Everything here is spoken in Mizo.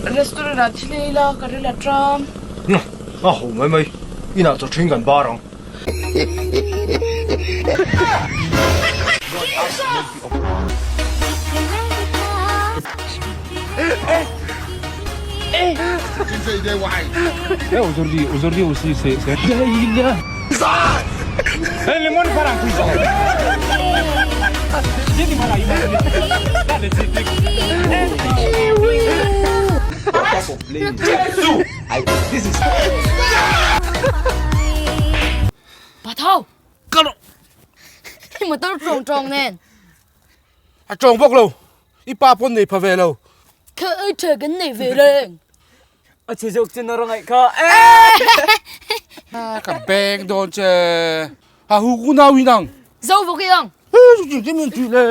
Restaurant ah thil ei la ka ril a tram. A ho mai mai, inah chaw ṭhing kan bar ang. Pathau! Motor tawng tawng nen. A tawng bawk lo. I pa pawn nei pha ve lo. Kha ai tha kan nei ve reng. A chhe zawk chu na rangaih kha. Ka beng dawn che. A hu ku nau in ang. Zo vawk i ang. Chu chu min tih le.